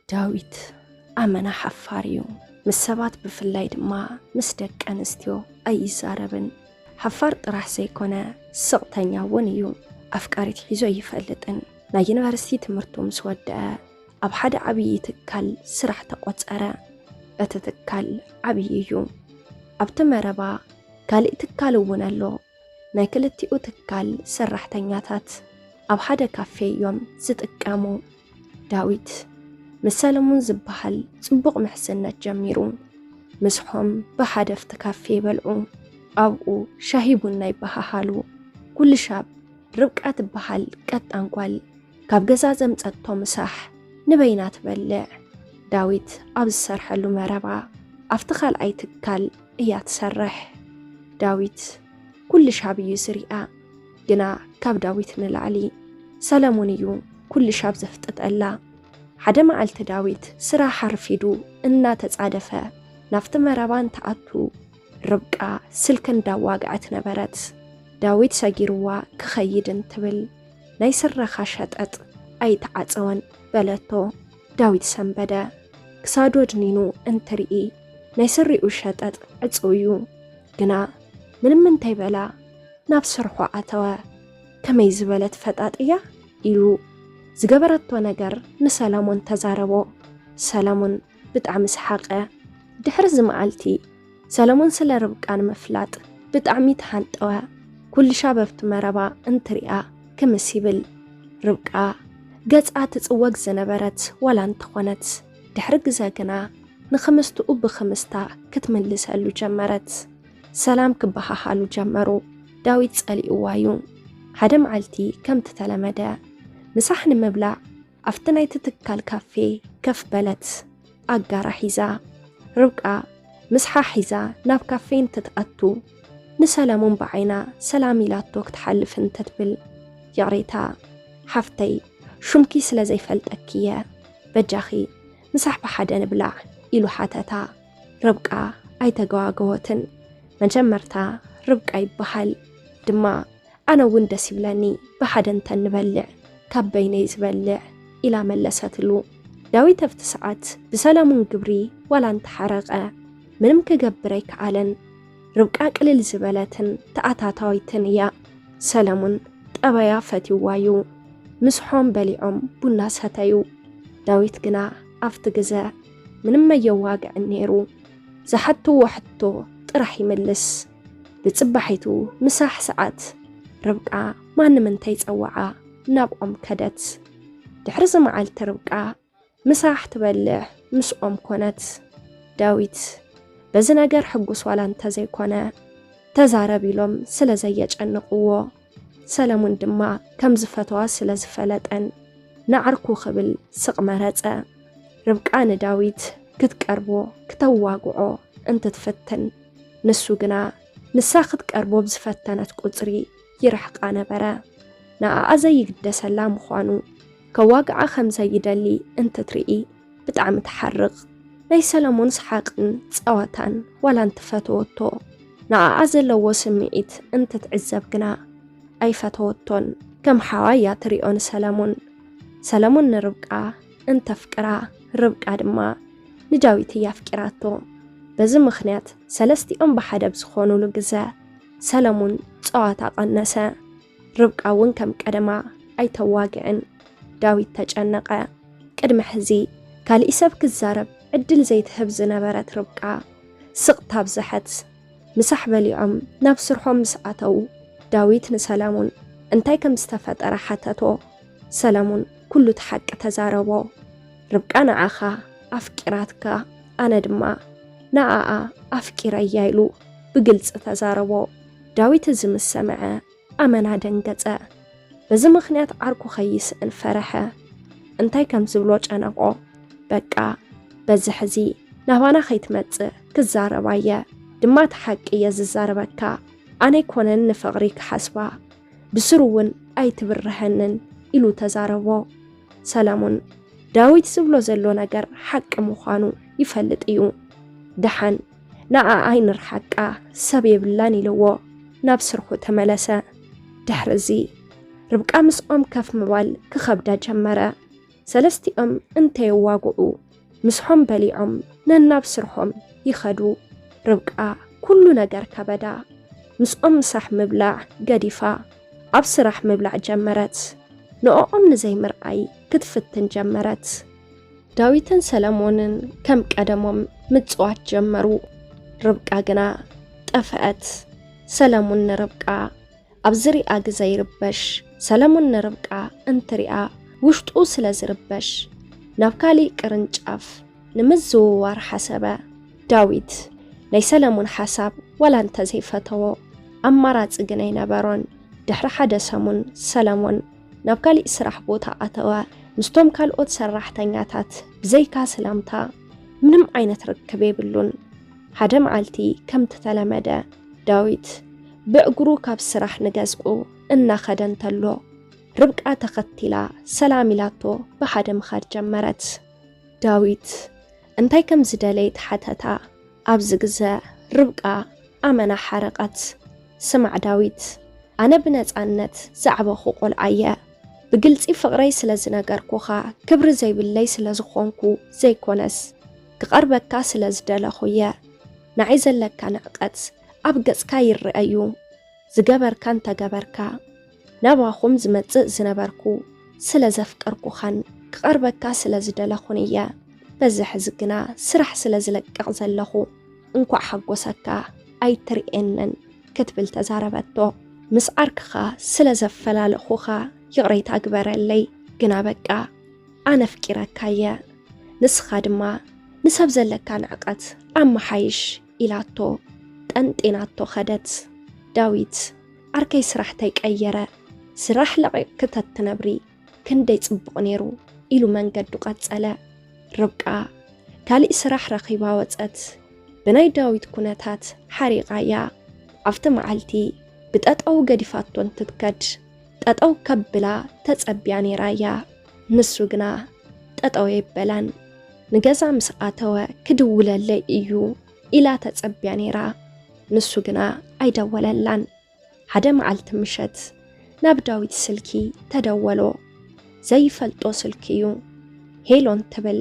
ዳዊት ኣመና ሓፋር እዩ። ምስ ሰባት ብፍላይ ድማ ምስ ደቂ ኣንስትዮ ኣይዛረብን። ሓፋር ጥራሕ ዘይኮነ ስቕተኛ እውን እዩ። ኣፍቃሪት ሒዞ ኣይፈልጥን። ናይ ዩኒቨርሲቲ ትምህርቱ ምስ ወደአ ኣብ ሓደ ዓብዪ ትካል ስራሕ ተቖጸረ። እቲ ትካል ዓብዪ እዩ። ኣብቲ መረባ ካልእ ትካል እውን ኣሎ። ናይ ክልቲኡ ትካል ሰራሕተኛታት ኣብ ሓደ ካፌ እዮም ዝጥቀሙ። ዳዊት ምስ ሰለሙን ዝበሃል ጽቡቕ ምሕዝነት ጀሚሩ። ምስሖም ብሓደ ኣብቲ ካፌ ይበልዑ። ኣብኡ ሻሂ ቡና ይበሃሃሉ። ኩሉ ሻብ ርብቃ ትበሃል ቀጣን ጓል ካብ ገዛ ዘምጸቶ ምሳሕ ንበይና ትበልዕ። ዳዊት ኣብ ዝሰርሐሉ መረባ ኣብቲ ካልኣይ ትካል እያ ትሰርሕ። ዳዊት ኩሉ ሻብ እዩ ዝሪኣ፣ ግና ካብ ዳዊት ንላዕሊ ሰለሙን እዩ ኩሉ ሻብ ዘፍጥጠላ። ሓደ መዓልቲ ዳዊት ስራሕ ኣርፊዱ እናተጻደፈ ናብቲ መረባ እንትኣቱ፣ ርብቃ ስልኪ እንዳዋግዐት ነበረት። ዳዊት ሰጊርዋ ክኸይድ እንትብል፣ ናይ ስረኻ ሸጠጥ ኣይተዓጸወን በለቶ። ዳዊት ሰንበደ። ክሳዱ ኣድኒኑ እንትርኢ፣ ናይ ስሪኡ ሸጠጥ ዕጹው እዩ። ግና ምንም እንተይበላ ናብ ስርሑ ኣተወ። ከመይ ዝበለት ፈጣጥ እያ ኢሉ ዝገበረቶ ነገር ንሰለሙን ተዛረቦ። ሰለሙን ብጣዕሚ ሰሓቐ። ድሕሪ እዚ መዓልቲ ሰለሙን ስለ ርብቃ ንምፍላጥ ብጣዕሚ ተሃንጠወ። ኩሉ ሻብ ኣብቲ መረባ እንትሪኣ ክምስ ይብል። ርብቃ ገጻ ትጽወግ ዝነበረት ዋላ እንተኾነት፣ ድሕሪ ግዘ ግና ንኽምስትኡ ብኽምስታ ክትምልሰሉ ጀመረት። ሰላም ክበሃሃሉ ጀመሩ። ዳዊት ጸሊእዋ እዩ። ሓደ መዓልቲ ከምቲ ተለመደ ምሳሕ ንምብላዕ ኣብቲ ናይቲ ትካል ካፌ ከፍ በለት። ኣጋራ ሒዛ። ርብቃ ምስሓ ሒዛ ናብ ካፌ እንትትኣቱ፣ ንሰለሙን ብዓይና ሰላም ኢላቶ ክትሓልፍ እንትትብል፣ ይቕሬታ ሓፍተይ፣ ሹምኪ ስለ ዘይፈልጠኪ እየ፣ በጃኺ ምሳሕ ብሓደ ንብላዕ ኢሉ ሓተታ። ርብቃ ኣይተገዋገወትን። መጀመርታ ርብቃ ይበሃል ድማ ኣነ እውን ደስ ይብለኒ ብሓደ እንተንበልዕ፣ ካብ በይነይ ዝበልዕ ኢላ መለሰትሉ። ዳዊት ኣብቲ ሰዓት ብሰለሙን ግብሪ ዋላ እንተሓረቐ ምንም ክገብር ኣይከኣለን። ርብቃ ቅልል ዝበለትን ተኣታታዊትን እያ። ሰለሙን ጠባያ ፈትይዋ እዩ። ምስሖም በሊዖም ቡና ሰተዩ። ዳዊት ግና ኣብቲ ግዘ ምንም ኣየዋግዕን ነይሩ። ዝሓትዎ ሕቶ ጥራሕ ይምልስ። ብጽባሒቱ ምሳሕ ሰዓት ርብቃ ማንም እንተይጸውዓ ናብኦም ከደት። ድሕሪ እዚ መዓልቲ ርብቃ ምሳሕ ትበልዕ ምስኦም ኮነት። ዳዊት በዚ ነገር ሕጉስ ዋላ እንተዘይኮነ፣ ተዛረብ ኢሎም ስለ ዘየጨንቕዎ፣ ሰለሙን ድማ ከም ዝፈትዋ ስለ ዝፈለጠን ንዓርኩ ክብል ስቕ መረጸ። ርብቃ ንዳዊት ክትቀርቦ ክተዋግዖ እንትትፍትን፣ ንሱ ግና ንሳ ክትቀርቦ ብዝፈተነት ቁጽሪ ይርሕቃ ነበረ። ንኣኣ ዘይግደሰላ ምዃኑ፣ ከዋግዓ ከም ዘይደሊ እንትትርኢ ብጣዕሚ ትሓርቕ። ናይ ሰለሙን ሰሓቕን ጸወታን ዋላ እንትፈተወቶ፣ ንኣኣ ዘለዎ ስምዒት እንትትዕዘብ ግና ኣይፈተወቶን። ከም ሓዋ እያ ትሪኦ ንሰለሙን። ሰለሙን ንርብቃ እንተፍቅራ፣ ርብቃ ድማ ንዳዊት እያ ኣፍቂራቶ። በዚ ምኽንያት ሰለስቲኦም ብሓደ ኣብ ዝኾኑሉ ግዘ ሰለሙን ጸዋታ ቀነሰ። ርብቃ እውን ከም ቀደማ ኣይተዋግዕን። ዳዊት ተጨነቐ። ቅድሚ ሕዚ ካሊእ ሰብ ክዛረብ ዕድል ዘይትህብ ዝነበረት ርብቃ ስቕታ ኣብዘሐት። ምሳሕ በሊዖም ናብ ስርሖም ምስ ኣተዉ፣ ዳዊት ንሰለሙን እንታይ ከም ዝተፈጠረ ሓተቶ። ሰለሙን ኩሉ እቲ ሓቂ ተዛረቦ። ርብቃ ንዓኻ ኣፍቂራትካ፣ ኣነ ድማ ንኣኣ ኣፍቂረያ ኢሉ ብግልጺ ተዛረቦ። ዳዊት እዚ ምስ ሰምዐ ኣመና ደንገጸ። በዚ ምኽንያት ዓርኩ ከይስእን ፈረሐ። እንታይ ከም ዝብሎ ጨነቖ። በቃ በዚ ሕዚ ናባና ከይትመጽእ ክዛረባ እየ። ድማ እቲ ሓቂ እየ ዝዛረበካ። ኣነ ኣይኮነን ንፍቕሪ ክሓስባ፣ ብስሩ እውን ኣይትብርሀንን ኢሉ ተዛረቦ። ሰለሙን ዳዊት ዝብሎ ዘሎ ነገር ሓቂ ምዃኑ ይፈልጥ እዩ። ደሓን ንኣኣ ኣይንርሓቃ፣ ሰብ የብላን ኢልዎ ናብ ስርሑ ተመለሰ። ድሕሪ እዚ ርብቃ ምስኦም ከፍ ምባል ክኸብዳ ጀመረ። ሰለስቲኦም እንተየዋግዑ ምስሖም በሊዖም ነናብ ስርሖም ይኸዱ። ርብቃ ኩሉ ነገር ከበዳ። ምስኦም ምሳሕ ምብላዕ ገዲፋ ኣብ ስራሕ ምብላዕ ጀመረት። ንዕኦም ንዘይምርኣይ ክትፍትን ጀመረት። ዳዊትን ሰለሞንን ከም ቀደሞም ምጽዋት ጀመሩ። ርብቃ ግና ጠፍአት። ሰለሙን ንርብቃ ኣብ ዝሪኣ ግዘ ይርበሽ። ሰለሙን ንርብቃ እንትሪኣ ውሽጡ ስለ ዝርበሽ ናብ ካሊእ ቅርንጫፍ ንምዝውዋር ሓሰበ። ዳዊት ናይ ሰለሙን ሓሳብ ዋላ እንተዘይፈተዎ ኣማራፂ ግን ኣይነበሮን። ድሕሪ ሓደ ሰሙን ሰለሙን ናብ ካሊእ ስራሕ ቦታ ኣተወ። ምስቶም ካልኦት ሰራሕተኛታት ብዘይካ ሰላምታ ምንም ዓይነት ርክብ የብሉን። ሓደ መዓልቲ ከምቲ ተለመደ ዳዊት ብእግሩ ካብ ስራሕ ንገዝኡ እናኸደ እንተሎ ርብቃ ተኸቲላ ሰላም ኢላቶ ብሓደ ምኻድ ጀመረት። ዳዊት እንታይ ከም ዝደለየ ተሓተታ። ኣብዚ ግዘ ርብቃ ኣመና ሓረቐት። ስማዕ ዳዊት፣ ኣነ ብነጻነት ዝዓበኹ ቆልዓ እየ። ብግልጺ ፍቕረይ ስለ ዝነገርኩኻ፣ ክብሪ ዘይብለይ ስለ ዝኾንኩ ዘይኮነስ፣ ክቐርበካ ስለ ዝደለኹ እየ። ንዓይ ዘለካ ንዕቀት ኣብ ገጽካ ይረአ እዩ። ዝገበርካ እንተገበርካ፣ ናባኹም ዝመጽእ ዝነበርኩ ስለ ዘፍቀርኩኻን ክቐርበካ ስለ ዝደለኹን እየ። በዚ ሕዚ ግና ስራሕ ስለ ዝለቅቕ ዘለኹ፣ እንኳዕ ሓጎሰካ ኣይትርእየንን ክትብል ተዛረበቶ። ምስ ዓርክኻ ስለ ዘፈላለኹኻ ይቕሬታ ግበረለይ፣ ግና በቃ ኣነ ኣፍቂረካ እየ። ንስኻ ድማ ንሰብ ዘለካ ንዕቀት ኣመሓይሽ ኢላቶ ጠንጢናቶ ኸደት። ዳዊት ዓርከይ ስራሕ ተይቀየረ ስራሕ ለቒቕኪ ተትነብሪ ክንደይ ጽቡቕ ነይሩ ኢሉ መንገዱ ቀጸለ። ርብቃ ካሊእ ስራሕ ረኺባ ወጸት። ብናይ ዳዊት ኩነታት ሓሪቓ እያ። ኣብቲ መዓልቲ ብጠጠው ገዲፋቶ እንትትከድ ጠጠው ከብላ ተጸብያ ነይራ እያ። ንሱ ግና ጠጠው የበላን። ንገዛ ምስ ኣተወ ክድውለለይ እዩ ኢላ ተጸብያ ነይራ። ንሱ ግና ኣይደወለላን። ሓደ መዓልቲ ምሸት ናብ ዳዊት ስልኪ ተደወሎ። ዘይፈልጦ ስልኪ እዩ። ሄሎ እንትብል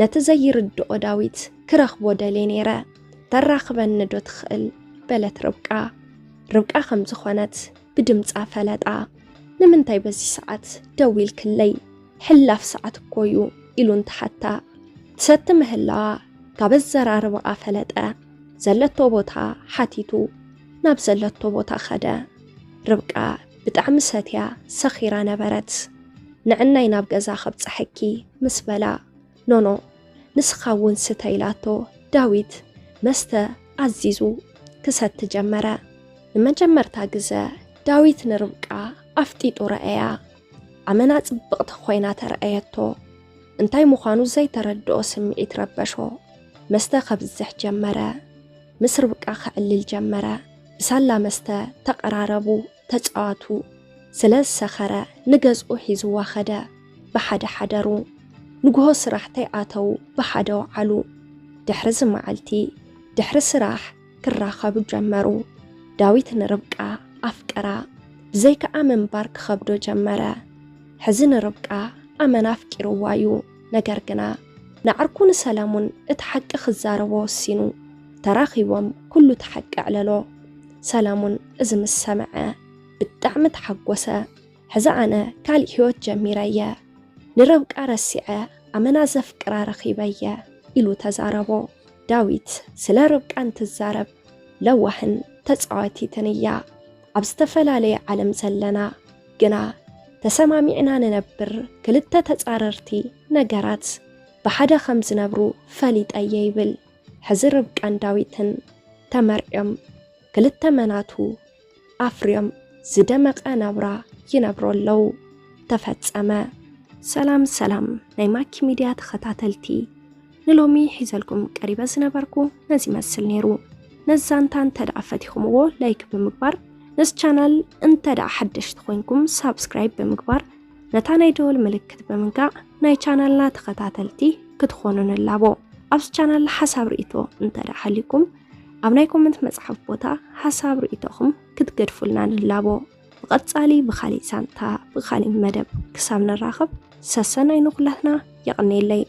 ነቲ ዘይርድኦ ዳዊት ክረኽቦ ደልየ ነይረ። ተራኽበኒ ዶ ትኽእል? በለት ርብቃ። ርብቃ ከም ዝኾነት ብድምጻ ፈለጣ። ንምንታይ በዚ ሰዓት ደዊልክለይ? ሕላፍ ሰዓት እኮ እዩ ኢሉ እንትሓታ ትሰቲ ምህላዋ ካብ ኣዘራርባኣ ፈለጠ። ዘለቶ ቦታ ሓቲቱ ናብ ዘለቶ ቦታ ኸደ። ርብቃ ብጣዕሚ ሰትያ ሰኺራ ነበረት። ንዕናይ ናብ ገዛ ከብጽሐኪ ምስ በላ፣ ኖኖ ንስኻ እውን ስተ ኢላቶ ዳዊት መስተ ኣዚዙ ክሰቲ ጀመረ። ንመጀመርታ ግዘ ዳዊት ንርብቃ ኣፍጢጡ ረኣያ። ኣመና ጽብቕቲ ኮይና ተረኣየቶ። እንታይ ምዃኑ ዘይተረድኦ ስምዒት ረበሾ። መስተ ከብዝሕ ጀመረ። ምስ ርብቃ ከዕልል ጀመረ። ብሳላ መስተ ተቐራረቡ፣ ተጻዋቱ። ስለ ዝሰኸረ ንገዝኡ ሒዝዋ ኸደ። ብሓደ ሓደሩ። ንግሆ ስራሕ ተይኣተዉ ብሓደ ወዓሉ። ድሕሪ እዚ መዓልቲ ድሕሪ ስራሕ ክራኸቡ ጀመሩ። ዳዊት ንርብቃ ኣፍቀራ። ብዘይካኣ ምንባር ክኸብዶ ጀመረ። ሕዚ ንርብቃ ኣመና ኣፍቂርዋ እዩ። ነገር ግና ንዓርኩ ንሰለሙን እቲ ሓቂ ክዛረቦ ወሲኑ። ተራኺቦም ኩሉ እቲ ሓቂ ኣዕለሎ። ሰለሙን እዚ ምስ ሰምዐ ብጣዕሚ ተሓጎሰ። ሕዚ ኣነ ካሊእ ህይወት ጀሚረ እየ። ንርብቃ ረሲዐ ኣመና ዘፍቅራ ረኺበ እየ ኢሉ ተዛረቦ። ዳዊት ስለ ርብቃ እንትዛረብ ለዋህን ተጻዋቲትን እያ። ኣብ ዝተፈላለየ ዓለም ዘለና ግና ተሰማሚዕና ንነብር ክልተ ተጻረርቲ ነገራት ብሓደ ከም ዝነብሩ ፈሊጠ እየ ይብል። ሕዚ ርብቃን ዳዊትን ተመርዕዮም ክልተ መናቱ ኣፍርዮም ዝደመቐ ናብራ ይነብሩ ኣለዉ። ተፈጸመ። ሰላም ሰላም ናይ ማኪ ሚድያ ተኸታተልቲ፣ ንሎሚ ሒዘልኩም ቀሪበ ዝነበርኩ ነዚ ይመስል ነይሩ። ነዚ ዛንታ እንተ ደኣ ፈቲኹምዎ ላይክ ብምግባር፣ ነዚ ቻናል እንተ ደኣ ሓደሽቲ ኮይንኩም ሳብስክራይብ ብምግባር፣ ነታ ናይ ደወል ምልክት ብምንካእ ናይ ቻናልና ተኸታተልቲ ክትኾኑ ንላቦ። ኣብዚ ቻናል ሓሳብ ርእይቶ እንተ ደኣ ሃልዩኩም፣ ኣብ ናይ ኮመንት መጽሓፍ ቦታ ሓሳብ ርእይቶኹም ክትገድፉልና ንላቦ። ብቐጻሊ ብኻሊእ ዛንታ፣ ብኻሊእ መደብ ክሳብ ንራኸብ፣ ሰሰናይ ንኹላትና። የቐኔለይ።